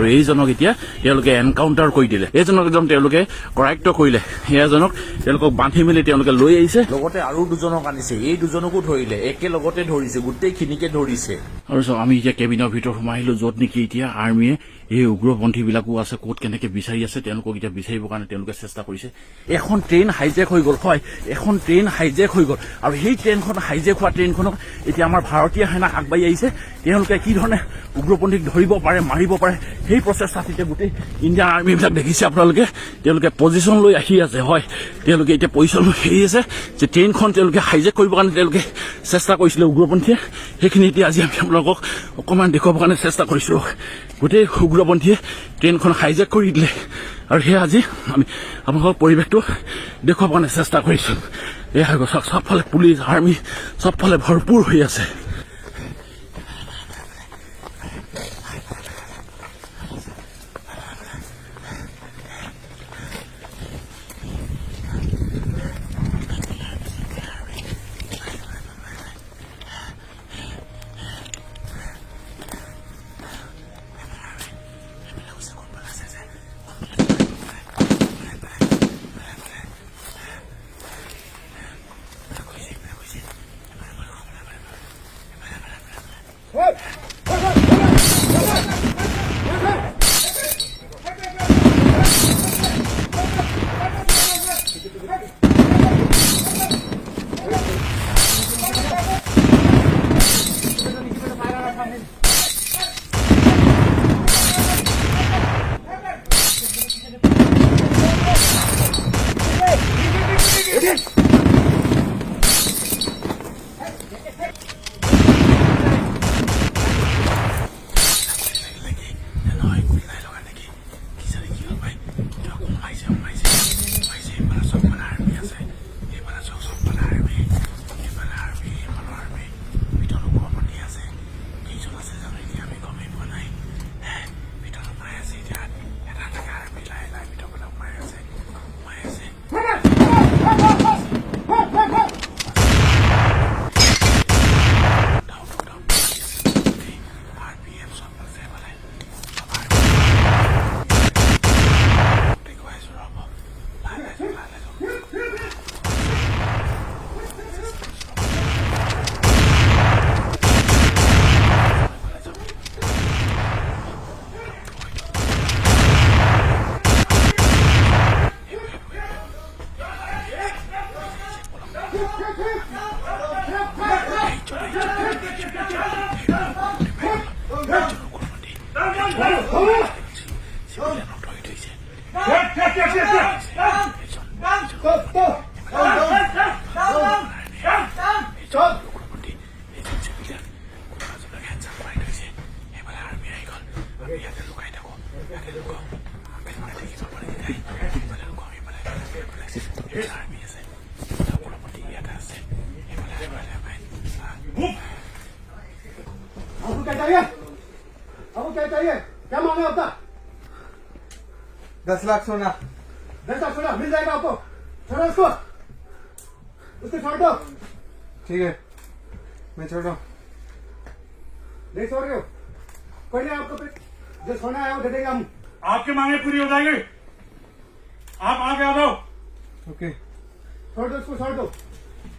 আৰু এইজনক এতিয়া তেওঁলোকে এনকাউণ্টাৰ কৰি দিলে। এইজনক একদম তেওঁলোকে কৰায়ত্ব কৰিলে। এজনক তেওঁলোকক বান্ধি মেলি তেওঁলোকে লৈ আহিছে। লগতে আৰু দুজনক আনিছে, এই দুজনকো ধৰিলে, একেলগতে ধৰিছে, গোটেইখিনিকে ধৰিছে। আৰু চাওক, আমি এতিয়া কেবিনৰ ভিতৰত সোমাই আহিলো, য'ত নেকি এতিয়া আৰ্মীয়ে এই উগ্ৰপন্থীবিলাকো আছে, ক'ত কেনেকে বিচাৰি আছে। তেওঁলোকক এতিয়া বিচাৰিবৰ কাৰণে তেওঁলোকে চেষ্টা কৰিছে। এখন ট্ৰেইন হাইজেক হৈ গ'ল। হয়, এখন ট্ৰেইন হাইজেক হৈ গ'ল আৰু সেই ট্ৰেইনখন, হাইজেক হোৱা ট্ৰেইনখনক এতিয়া আমাৰ ভাৰতীয় সেনা আগবাঢ়ি আহিছে। তেওঁলোকে কি ধৰণে উগ্ৰপন্থীক ধৰিব পাৰে, মাৰিব পাৰে, সেই প্ৰচেষ্টাত এতিয়া গোটেই ইণ্ডিয়ান আৰ্মীবিলাক দেখিছে আপোনালোকে, তেওঁলোকে পজিশ্যন লৈ আহি আছে। হয়, তেওঁলোকে এতিয়া পজিশ্যন লৈ আহি আছে যে ট্ৰেইনখন তেওঁলোকে হাইজেক কৰিবৰ কাৰণে তেওঁলোকে চেষ্টা কৰিছিলে উগ্ৰপন্থীয়ে। সেইখিনি এতিয়া আজি আমি আপোনালোকক অকণমান দেখুৱাবৰ কাৰণে চেষ্টা কৰিছোঁ। গোটেই উগ্ৰপন্থীয়ে ট্ৰেইনখন হাইজেক কৰি দিলে আৰু সেয়া আজি আমি আপোনালোকক পৰিৱেশটো দেখুৱাবৰ কাৰণে চেষ্টা কৰিছোঁ। এয়া হৈ গ'ল, চাওক, চবফালে পুলিচ, আৰ্মি চবফালে ভৰপূৰ হৈ আছে। নহয়, গুলি নাই লগা নেকি? কি জানি কি হ'ল ভাই। কিবা সোমাইছে, সোমাইছে, সোমাইছে। এইফালে চবফালে আৰ্মি আছে। এইফালে চাওক, চবফালে আৰ্মি, এইফালে আৰ্মি, এইফালে আৰ্মি। ভিতৰত উগ্ৰপন্থী আছে। কেইজন আছে জানো এতিয়া আমি গমেই পোৱা নাই। হে, ভিতৰত সোমাই আছে এতিয়া। এটা এটাকে আৰ্মি লাহে লাহে ভিতৰৰ ফালে সোমাই আছে, সোমাই আছে। ডাউন, ডাউন, আৰপিএফ চব আছে এইফালে, চব আৰ্মি। দেখুৱাই আছো, ৰ'ব। লাহে লাহে যাওক, লাহে লাহে যাওক। চিভিলিয়ানক ধৰি থৈছে। উগ্ৰপন্থী, এইজন চিভিলিয়ান, কোনোবা এজনক হেণ্ডচাপ কৰাই থৈছে। সেইফালে আৰ্মি আহি গ'ল। আমি ইয়াতে লুকাই থাকোঁ, ইয়াতে লুকাওঁ। মানে দেখিব পাৰে, এইফালে লুকাওঁ, এইফালে, এইফালে আৰ্মি আছে, উগ্ৰপন্থী ইয়াতে আছে। এইফালে, এইফালে। आपको क्या चाहिए? आपको क्या चाहिए? क्या मांग है आपका? 10 लाख सोना। 10 लाख सोना मिल जाएगा आपको। छोड़ो उसको, उसको छोड़ दो। ठीक है, मैं छोड़ रहा हूँ। नहीं छोड़ रहे हो? कोई नहीं, आपको फिर जो सोना है वो दे देंगे हम। आपकी मांगे पूरी हो जाएंगी, आप आगे आ जाओ। ओके। छोड़ दो उसको, छोड़ दो।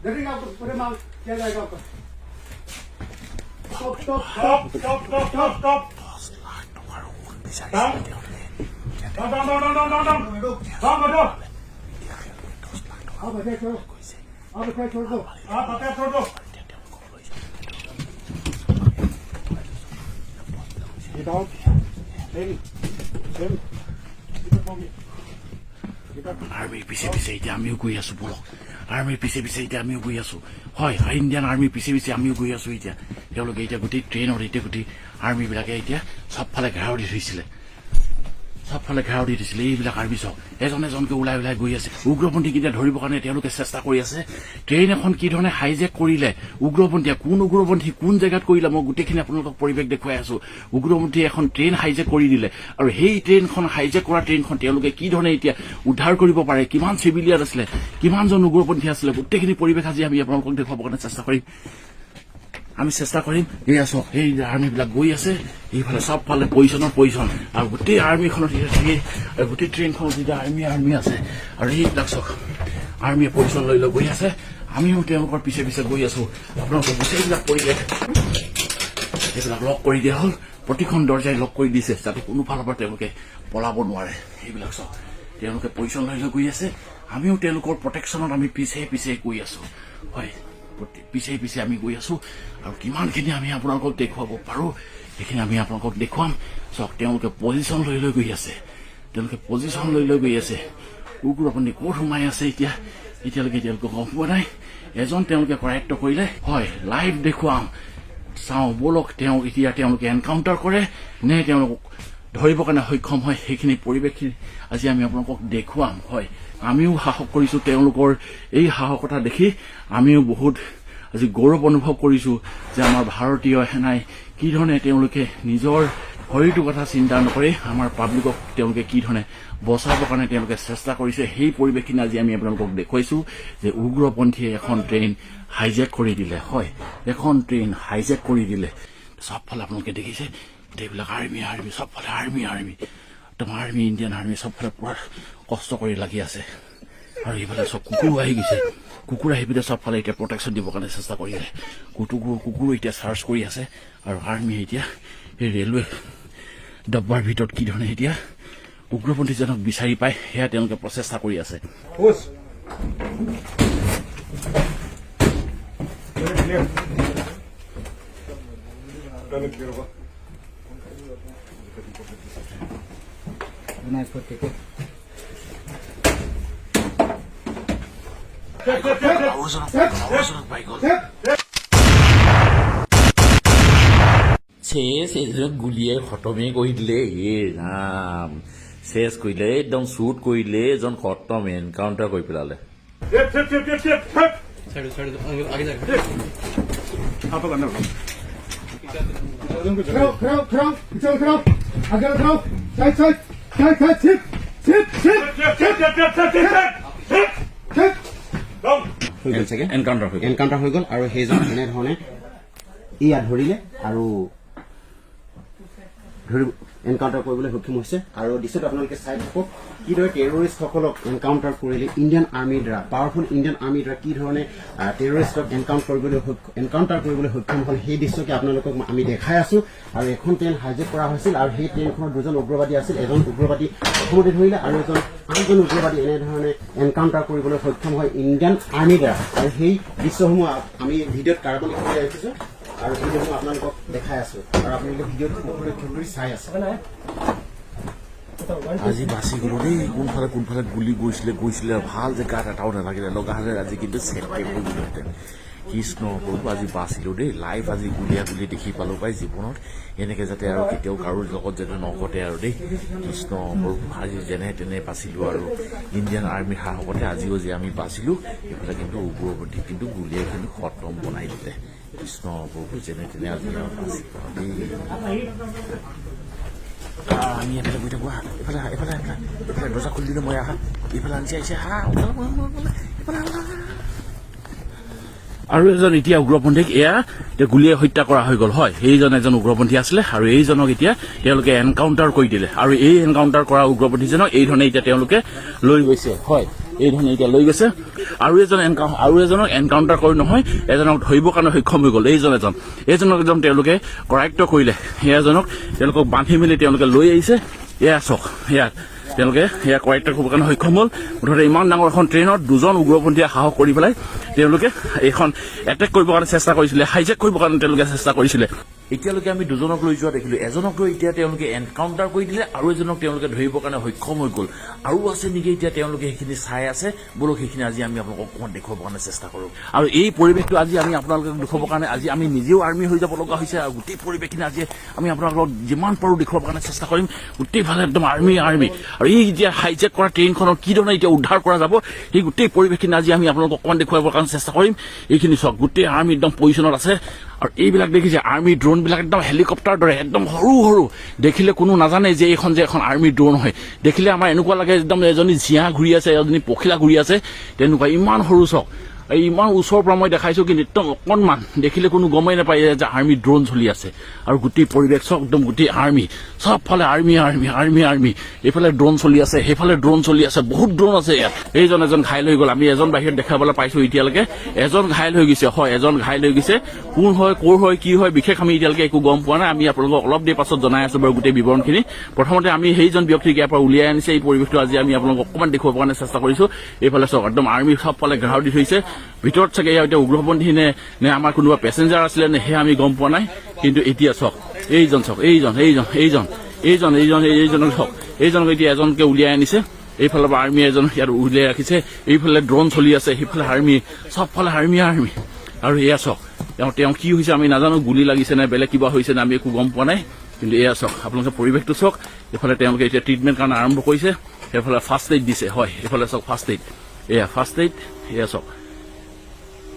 दे देंगे आपको, पूरे मांग किया जाएगा आपका। Stop, stop. Stop, stop, stop, stop, stop. 10 lakh টকাৰ সোণ বিচাৰিছিলে তেওঁলোকে। Down, down, down, down, down, down, down, down. 10 lakh টকা आप हथियार छोड़ो। কৈছে। आप हथियार छोड़ दो। आप हथियार छोड़ दो। এতিয়া তেওঁলোকক লৈ যাব। Down. আৰ্মিৰ পিছে পিছে এতিয়া আমিও গৈ আছো। বলক, আৰ্মিৰ পিছে পিছে এতিয়া আমিও গৈ আছো। হয়, ইণ্ডিয়ান আৰ্মিৰ পিছে পিছে আমিও গৈ আছো এতিয়া। তেওঁলোকে এতিয়া গোটেই ট্ৰেইনত এতিয়া গোটেই আৰ্মিবিলাকে এতিয়া চবফালে ঘেৰাও দি থৈছিলে, চবফালে ঘেৰাও দি দিছিলে। এইবিলাক আৰ্মি চাওক, এজন এজনকে ওলাই ওলাই গৈ আছে। উগ্ৰপন্থীক এতিয়া ধৰিবৰ কাৰণে তেওঁলোকে চেষ্টা কৰি আছে। ট্ৰেইন এখন কি ধৰণে হাইজেক কৰিলে উগ্ৰপন্থীয়ে, কোন উগ্ৰপন্থী, কোন জেগাত কৰিলে, মই গোটেইখিনি আপোনালোকক পৰিৱেশ দেখুৱাই আছো। উগ্ৰপন্থীয়ে এখন ট্ৰেইন হাইজেক কৰি দিলে আৰু সেই ট্ৰেইনখন, হাইজেক কৰা ট্ৰেইনখন তেওঁলোকে কি ধৰণে এতিয়া উদ্ধাৰ কৰিব পাৰে, কিমান চিভিলিয়ান আছিলে, কিমানজন উগ্ৰপন্থী আছিলে, গোটেইখিনি পৰিৱেশ আজি আমি আপোনালোকক দেখুৱাবৰ কাৰণে চেষ্টা কৰিম। আমি চেষ্টা কৰিম। এয়া চাওক, এই আৰ্মিবিলাক গৈ আছে এইফালে, চবফালে পজিশ্যনত পজিশ্যন। আৰু গোটেই আৰ্মিখনত এতিয়া ট্ৰেইন আৰু গোটেই ট্ৰেইনখনত এতিয়া আৰ্মি আৰ্মি আছে। আৰু এইবিলাক চাওক, আৰ্মিয়ে পজিশ্যন লৈ লৈ গৈ আছে। আমিও তেওঁলোকৰ পিছে পিছে গৈ আছো। আপোনালোকৰ গোটেইবিলাক পৰিৱেশ, এইবিলাক লক কৰি দিয়া হ'ল। প্ৰতিখন দৰ্জাই লক কৰি দিছে, যাতে কোনো ফালৰ পৰা তেওঁলোকে পলাব নোৱাৰে। সেইবিলাক চাওক, তেওঁলোকে পজিশ্যন লৈ লৈ গৈ আছে। আমিও তেওঁলোকৰ প্ৰটেকশ্যনত আমি পিছে পিছে গৈ আছো। হয়, পিছে পিছে আমি গৈ আছো। আৰু কিমানখিনি আমি আপোনালোকক দেখুৱাব পাৰোঁ, সেইখিনি আমি আপোনালোকক দেখুৱাম। চাওক, তেওঁলোকে পজিশ্যন লৈ লৈ গৈ আছে। তেওঁলোকে পজিশ্যন লৈ লৈ গৈ আছে। উগ্ৰপন্থী ক'ত সোমাই আছে এতিয়া এতিয়ালৈকে তেওঁলোকে গম পোৱা নাই। এজন তেওঁলোকে কৰায়ত্ব কৰিলে। হয়, লাইভ দেখুৱাম। চাওঁ ব'লক, তেওঁ এতিয়া তেওঁলোকে এনকাউণ্টাৰ কৰে নে তেওঁলোকক ধৰিবৰ কাৰণে সক্ষম হয়, সেইখিনি পৰিৱেশখিনি আজি আমি আপোনালোকক দেখুৱাম। হয়, আমিও সাহস কৰিছোঁ। তেওঁলোকৰ এই সাহসতা দেখি আমিও বহুত আজি গৌৰৱ অনুভৱ কৰিছোঁ যে আমাৰ ভাৰতীয় সেনাই কি ধৰণে তেওঁলোকে নিজৰ শৰীৰটোৰ কথা চিন্তা নকৰি আমাৰ পাব্লিকক তেওঁলোকে কি ধৰণে বচাবৰ কাৰণে তেওঁলোকে চেষ্টা কৰিছে। সেই পৰিৱেশখিনি আজি আমি আপোনালোকক দেখুৱাইছোঁ যে উগ্ৰপন্থীয়ে এখন ট্ৰেইন হাইজেক কৰি দিলে। হয়, এখন ট্ৰেইন হাইজেক কৰি দিলে। চবফালে আপোনালোকে দেখিছে গোটেইবিলাক আৰ্মি আৰ্মি, চবফালে আৰ্মি আৰ্মি, একদম আৰ্মি, ইণ্ডিয়ান আৰ্মি চবফালে পূৰা কষ্ট কৰি লাগি আছে। আৰু এইফালে চব কুকুৰো আহি গৈছে। কুকুৰ আহি পেলাই চবফালে এতিয়া প্ৰটেকশ্যন দিবৰ কাৰণে চেষ্টা কৰি আছে। কুকুৰো এতিয়া চাৰ্চ কৰি আছে। আৰু আৰ্মিয়ে এতিয়া এই ৰেলৱে ডব্বাৰ ভিতৰত কি ধৰণে এতিয়া উগ্ৰপন্থীজনক বিচাৰি পায়, সেয়া তেওঁলোকে প্ৰচেষ্টা কৰি আছে। Push. Clear. Done, clear होगा। बिना इसको टेके। আৰু এজনক পাই গ'ল। চেচ, এইজনক গুলিয়াই খতমেই কৰি দিলে। এ ৰাম, চেচ কৰিলে, একদম শ্বুট কৰিলে, এজন খতম, এনকাউণ্টাৰ কৰি পেলালে। Step step step step step. Side side, आगे जाएगा। आप लोग अंदर बैठो। खड़ा हो, खड़ा हो, खड़ा हो, पीछे हो, खड़ा हो, आगे हो, खड़ा हो, साइड साइड साइड साइड, छिप छिप छिप। Step step step step step step. छिप। डाउन। হৈ গ'ল চাগে। এনকাউণ্টাৰ হৈ গ'ল। এনকাউণ্টাৰ হৈ গ'ল। আৰু সেইজন এনেধৰণে এয়া ধৰিলে আৰু ধৰি এনকাউণ্টাৰ কৰিবলৈ সক্ষম হৈছে। আৰু দৃশ্যটো আপোনালোকে চাই থাকক, কিদৰে টেৰৰিষ্টসকলক এনকাউণ্টাৰ কৰিলে ইণ্ডিয়ান আৰ্মিৰ দ্বাৰা, পাৱাৰফুল ইণ্ডিয়ান আৰ্মিৰ দ্বাৰা কি ধৰণে টেৰৰিষ্টক এনকাউণ্টাৰ কৰিবলৈ সক্ষম হ'ল, সেই দৃশ্যকে আপোনালোকক আমি দেখাই আছো। আৰু এখন ট্ৰেইন হাইজেক কৰা হৈছিল আৰু সেই ট্ৰেইনখনত দুজন উগ্ৰবাদী আছিল। এজন উগ্ৰবাদী প্ৰথমতে ধৰিলে আৰু আনজন উগ্ৰবাদী এনেধৰণে এনকাউণ্টাৰ কৰিবলৈ সক্ষম হয় ইণ্ডিয়ান আৰ্মিৰ দ্বাৰা। আৰু সেই দৃশ্যসমূহ আমি ভিডিঅ'ত কাৰ্বন কৰি ৰাখিছো আৰু ভিডিঅ'সমূহ আপোনালোকক দেখাই আছো আৰু আপোনালোকে ভিডিঅ'টো লক্ষ্য কৰি চাই আছে। আজি বাচি গ'লো দেই। কোনফালে কোনফালে গুলি গৈছিলে গৈছিলে, ভাল যে গাত এটাও নালাগিলে। লগা হ'লে আজি কিন্তু চেপে হৈ গ'লোহেঁতেন। কৃষ্ণ প্ৰভু, আজি বাচিলো দেই। লাইভ আজি গুলীয়া গুলি দেখি পালো পাই। জীৱনত এনেকে যাতে আৰু কেতিয়াও কাৰো লগত যাতে নঘটে আৰু দেই। কৃষ্ণ প্ৰভু, আজি যেনে তেনে বাচিলো আৰু ইণ্ডিয়ান আৰ্মিৰ সাহসতে আজিও যে আমি বাচিলো। এইফালে কিন্তু উগ্ৰপন্থী কিন্তু গুলীয়াই কিন্তু খতম বনাই দিলে। কৃষ্ণ প্ৰভু, যেনে তেনে আজি আৰু বাচিলো দেই। আমি এফালে গৈ থাকোঁ। আহা এইফালে, আহা এইফালে, এইফালে এইফালে। দৰ্জা খুলি দিলোঁ মই। আহা এইফালে, আনিছে আহিছে। আহা এইফালে, আহা। আৰু এজন এতিয়া উগ্ৰপন্থীক এয়া এতিয়া গুলীয়াই হত্যা কৰা হৈ গ'ল। হয়, সেইজন এজন উগ্ৰপন্থী আছিলে আৰু এইজনক এতিয়া তেওঁলোকে এনকাউণ্টাৰ কৰি দিলে। আৰু এই এনকাউণ্টাৰ কৰা উগ্ৰপন্থীজনক এই ধৰণে এতিয়া তেওঁলোকে লৈ গৈছে। হয়, এই ধৰণে এতিয়া লৈ গৈছে। আৰু এজনক এনকাউণ্টাৰ কৰি নহয়, এজনক ধৰিবৰ কাৰণে সক্ষম হৈ গ'ল। এইজন এজন, এইজনক একদম তেওঁলোকে কৰায়ত্ব কৰিলে। সেই এজনক তেওঁলোকক বান্ধি মেলি তেওঁলোকে লৈ আহিছে। এয়া চাওক, ইয়াত তেওঁলোকে সেয়া কৰায়ত্ব কৰিবৰ কাৰণে সক্ষম হ'ল। মুঠতে ইমান ডাঙৰ এখন ট্ৰেইনত দুজন উগ্ৰপন্থীয়ে সাহস কৰি পেলাই তেওঁলোকে এইখন এটেক কৰিবৰ কাৰণে চেষ্টা কৰিছিলে, হাইজেক কৰিবৰ কাৰণে তেওঁলোকে চেষ্টা কৰিছিলে। এতিয়ালৈকে আমি দুজনক লৈ যোৱা দেখিলো। এজনক লৈ এতিয়া তেওঁলোকে এনকাউণ্টাৰ কৰি দিলে আৰু এজনক তেওঁলোকে ধৰিবৰ কাৰণে সক্ষম হৈ গ'ল। আৰু আছে নেকি এতিয়া তেওঁলোকে সেইখিনি চাই আছে। ব'লক, সেইখিনি আজি আমি আপোনালোকক অকণমান দেখুৱাবৰ কাৰণে চেষ্টা কৰোঁ। আৰু এই পৰিৱেশটো আজি আমি আপোনালোকক দেখুৱাবৰ কাৰণে আজি আমি নিজেও আৰ্মি হৈ যাব লগা হৈছে। আৰু গোটেই পৰিৱেশখিনি আজি আমি আপোনালোকক যিমান পাৰোঁ দেখুৱাবৰ কাৰণে চেষ্টা কৰিম। গোটেইফালে একদম আৰ্মি আৰ্মি। আৰু এই এতিয়া হাইজেক কৰা ট্ৰেইনখনৰ কি ধৰণে এতিয়া উদ্ধাৰ কৰা যাব, সেই গোটেই পৰিৱেশখিনি আজি আমি আপোনালোকক অকণমান দেখুৱাবৰ কাৰণে চেষ্টা কৰিম। এইখিনি চাওক, গোটেই আৰ্মি একদম পজিশ্যনত আছে। আৰু এইবিলাক দেখিছে, আৰ্মি ড্ৰোনবিলাক একদম হেলিকপ্টাৰ দৰে, একদম সৰু সৰু। দেখিলে কোনো নাজানে যে এইখন যে এখন আৰ্মি ড্ৰোন হয়। দেখিলে আমাৰ এনেকুৱা লাগে একদম এজনী জিঞা ঘূৰি আছে, এজনী পখিলা ঘূৰি আছে, তেনেকুৱা ইমান সৰু। চাওক। এই ইমান ওচৰৰ পৰা মই দেখাইছোঁ, কিন্তু একদম অকণমান দেখিলে কোনো গমেই নাপায় যে আৰ্মি ড্ৰোন চলি আছে। আৰু গোটেই পৰিৱেশ চব একদম গোটেই আৰ্মি, চবফালে আৰ্মি আৰ্মি আৰ্মি আৰ্মি। এইফালে ড্ৰোন চলি আছে, সেইফালে ড্ৰোন চলি আছে, বহুত ড্ৰোন আছে ইয়াত। এইজন এজন ঘাইল হৈ গ'ল। আমি এজন বাহিৰত দেখাবলৈ পাইছোঁ এতিয়ালৈকে, এজন ঘাইল হৈ গৈছে। হয়, এজন ঘাইল হৈ গৈছে। কোন হয়, ক'ৰ হয়, কি হয়, বিশেষ আমি এতিয়ালৈকে একো গম পোৱা নাই। আমি আপোনালোকক অলপ দেৰি পাছত জনাই আছোঁ বাৰু গোটেই বিৱৰণখিনি। প্ৰথমতে আমি সেইজন ব্যক্তিক ইয়াৰ পৰা উলিয়াই আনিছে। এই পৰিৱেশটো আজি আমি আপোনালোকক অকণমান দেখুৱাবৰ কাৰণে চেষ্টা কৰিছোঁ। এইফালে চাওক, একদম আৰ্মি চবফালে ঘেৰাও দি থৈছে। ভিতৰত চাগে ইয়াত এতিয়া উগ্ৰপন্থী নে আমাৰ কোনোবা পেচেঞ্জাৰ আছিলে নে, সেয়া আমি গম পোৱা নাই। কিন্তু এতিয়া চাওক, এইজন চাওক, এইজন এইজন এইজন এইজন এইজন এইজনক চাওক, এইজনক এতিয়া এজনকে উলিয়াই আনিছে। এইফালৰ পৰা আৰ্মি এজন ইয়াত উলিয়াই ৰাখিছে। এইফালে ড্ৰোন চলি আছে, সেইফালে আৰ্মি, চবফালে আৰ্মি আৰ্মি। আৰু এয়া চাওক, তেওঁ কি হৈছে আমি নাজানো, গুলি লাগিছে নে বেলেগ কিবা হৈছে নে, আমি একো গম পোৱা নাই। কিন্তু এয়া চাওক, আপোনালোকে পৰিৱেশটো চাওক। এইফালে তেওঁলোকে এতিয়া ট্ৰিটমেণ্ট কাৰণে আৰম্ভ কৰিছে। সেইফালে ফাৰ্ষ্ট এইড দিছে। হয়, এইফালে চাওক ফাৰ্ষ্ট এইড, এয়া ফাৰ্ষ্ট এইড। এয়া চাওক,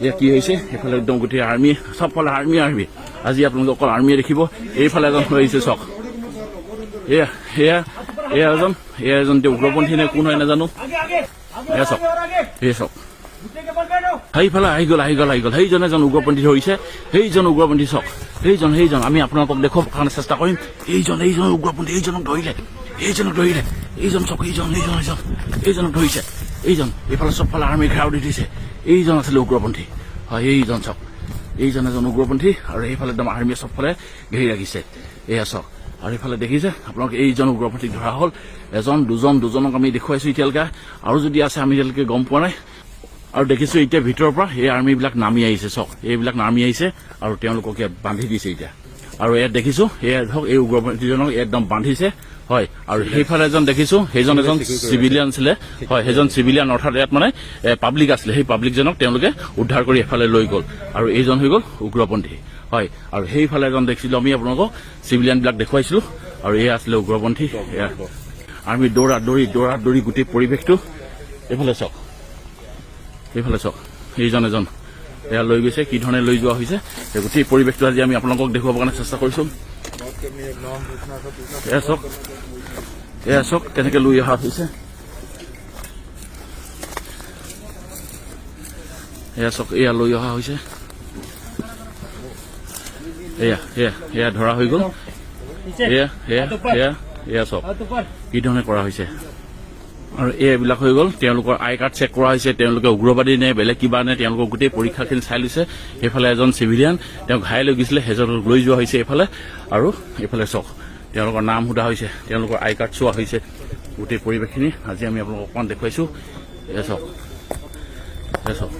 এয়া কি হৈছে। সেইফালে একদম গোটেই আৰ্মি, চবফালে আৰ্মি আৰ্মি। আজি আপোনালোকে অকল আৰ্মিয়ে দেখিব। এইফালে এজন হৈ আহিছে চাওক, এয়া এয়া এয়া এজন, এয়া এজন। তেওঁ উগ্ৰপন্থী নে কোন হয় নাজানো। এয়া চাওক, এয়া চাওক, সেইফালে আহি গ'ল, আহি গ'ল, আহি গ'ল। সেইজন এজন উগ্ৰপন্থী ধৰিছে। সেইজন উগ্ৰপন্থী চাওক, সেইজন সেইজন। আমি আপোনালোকক দেখুৱাবৰ কাৰণে চেষ্টা কৰিম। এইজন এইজন উগ্ৰপন্থী, এইজনক ধৰিলে, এইজনক ধৰিলে। এইজন চাওক, এইজন এইজন এইজন এইজনক ধৰিছে, এইজন। এইফালে চবফালে আৰ্মি ঘেৰাও দি দিছে। এইজন আছিলে উগ্ৰপন্থী। হয়, এইজন চাওক, এইজন এজন উগ্ৰপন্থী। আৰু এইফালে একদম আৰ্মিয়ে চবফালে ঘেৰি ৰাখিছে। এয়া চাওক, আৰু এইফালে দেখিছে আপোনালোকে, এইজন উগ্ৰপন্থীক ধৰা হ'ল। এজন, দুজন, দুজনক আমি দেখুৱাইছো এতিয়ালৈকে। আৰু যদি আছে আমি এতিয়ালৈকে গম পোৱা নাই। আৰু দেখিছো এতিয়া ভিতৰৰ পৰা এই আৰ্মিবিলাক নামি আহিছে। চাওক, এইবিলাক নামি আহিছে আৰু তেওঁলোকক ইয়াত বান্ধি দিছে এতিয়া। আৰু ইয়াত দেখিছো, এয়া ধৰক, এই উগ্ৰপন্থীজনক একদম বান্ধিছে। হয়, আৰু সেইফালে এজন দেখিছো, সেইজন এজন চিভিলিয়ান আছিলে। হয়, সেইজন চিভিলিয়ান, অৰ্থাৎ ইয়াত মানে পাব্লিক আছিলে। সেই পাব্লিকজনক তেওঁলোকে উদ্ধাৰ কৰি এফালে লৈ গ'ল আৰু এইজন হৈ গ'ল উগ্ৰপন্থী। হয়, আৰু সেইফালে এজন দেখিছিলো আমি, আপোনালোকক চিভিলিয়ানবিলাক দেখুৱাইছিলো। আৰু এয়া আছিলে উগ্ৰপন্থী। এয়া আৰ্মি দৌৰা দৌৰি দৌৰা দৌৰি গোটেই পৰিৱেশটো। এইফালে চাওক, এইফালে চাওক, এইজন এজন এয়া লৈ গৈছে। কি ধৰণে লৈ যোৱা হৈছে, এই গোটেই পৰিৱেশটো আজি আমি আপোনালোকক দেখুৱাবৰ কাৰণে চেষ্টা কৰিছো। এয়া চাওক, এয়া চাওক, কেনেকে লৈ অহা হৈছে। এয়া চাওক, এয়া লৈ অহা হৈছে। এয়া এয়া এয়া ধৰা হৈ গ'ল। এয়া এয়া এয়া এয়া চাওক কি ধৰণে কৰা হৈছে। আৰু এইবিলাক হৈ গ'ল, তেওঁলোকৰ আই কাৰ্ড চেক কৰা হৈছে। তেওঁলোকে উগ্ৰবাদী নে বেলেগ কিবা নে, তেওঁলোকৰ গোটেই পৰীক্ষাখিনি চাই লৈছে। সেইফালে এজন চিভিলিয়ান, তেওঁ ঘাইল হৈ গৈছিলে, সেইজনক লৈ যোৱা হৈছে এইফালে। আৰু এইফালে চাওক, তেওঁলোকৰ নাম সোধা হৈছে, তেওঁলোকৰ আই কাৰ্ড চোৱা হৈছে। গোটেই পৰিৱেশখিনি আজি আমি আপোনালোকক অকণমান দেখুৱাইছোঁ। এয়া চাওক, এয়া চাওক,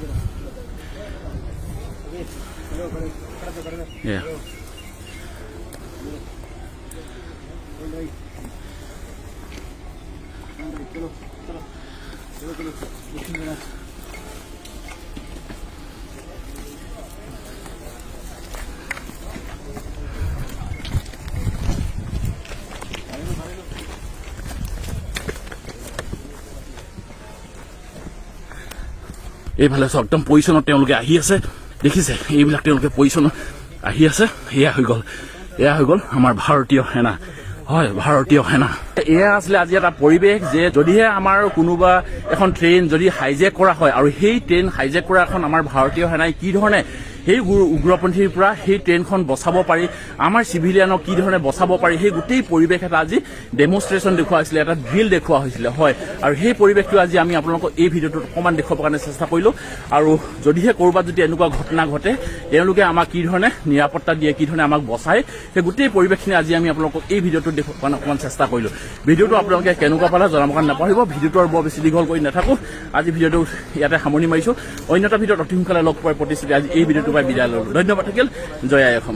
এয়া এইফালে চাওক, একদম পজিশ্যনত তেওঁলোকে আহি আছে। দেখিছে, এইবিলাক তেওঁলোকে পজিশ্যনত আহি আছে। এয়া হৈ গ'ল, এয়া হৈ গ'ল আমাৰ ভাৰতীয় সেনা। হয়, ভাৰতীয় সেনা। এয়া আছিলে আজি এটা পৰিৱেশ যে যদিহে আমাৰ কোনোবা এখন ট্ৰেইন যদি হাইজেক কৰা হয়, আৰু সেই ট্ৰেইন হাইজেক কৰা এখন আমাৰ ভাৰতীয় সেনাই কি ধৰণে সেই উগ্ৰপন্থীৰ পৰা সেই ট্ৰেইনখন বচাব পাৰি, আমাৰ চিভিলিয়ানক কি ধৰণে বচাব পাৰি, সেই গোটেই পৰিৱেশ এটা আজি ডেমনষ্ট্ৰেশ্যন দেখুওৱা হৈছিলে, এটা ড্ৰিল দেখুওৱা হৈছিলে। হয়, আৰু সেই পৰিৱেশটো আজি আমি আপোনালোকক এই ভিডিঅ'টোত অকণমান দেখুৱাবৰ কাৰণে চেষ্টা কৰিলোঁ। আৰু যদিহে ক'ৰবাত যদি এনেকুৱা ঘটনা ঘটে, তেওঁলোকে আমাক কি ধৰণে নিৰাপত্তা দিয়ে, কি ধৰণে আমাক বচায়, সেই গোটেই পৰিৱেশখিনি আজি আমি আপোনালোকক এই ভিডিঅ'টোত দেখুৱাবৰ কাৰণে অকণমান চেষ্টা কৰিলোঁ। ভিডিঅ'টো আপোনালোকে কেনেকুৱা পালে জনাবৰ কাৰণে নাপাহৰিব। ভিডিঅ'টো আৰু বৰ বেছি দীঘল কৰি নাথাকোঁ, আজি ভিডিঅ'টো ইয়াতে সামৰণি মাৰিছোঁ। অন্য এটা ভিডিঅ'ত অতি সোনকালে লগ পোৱাৰ প্ৰতিশ্ৰুতি আজি এই ভিডিঅ'টোৰ পৰা বিদায় ল'লোঁ। ধন্যবাদ থাকিল। জয় আই অসম।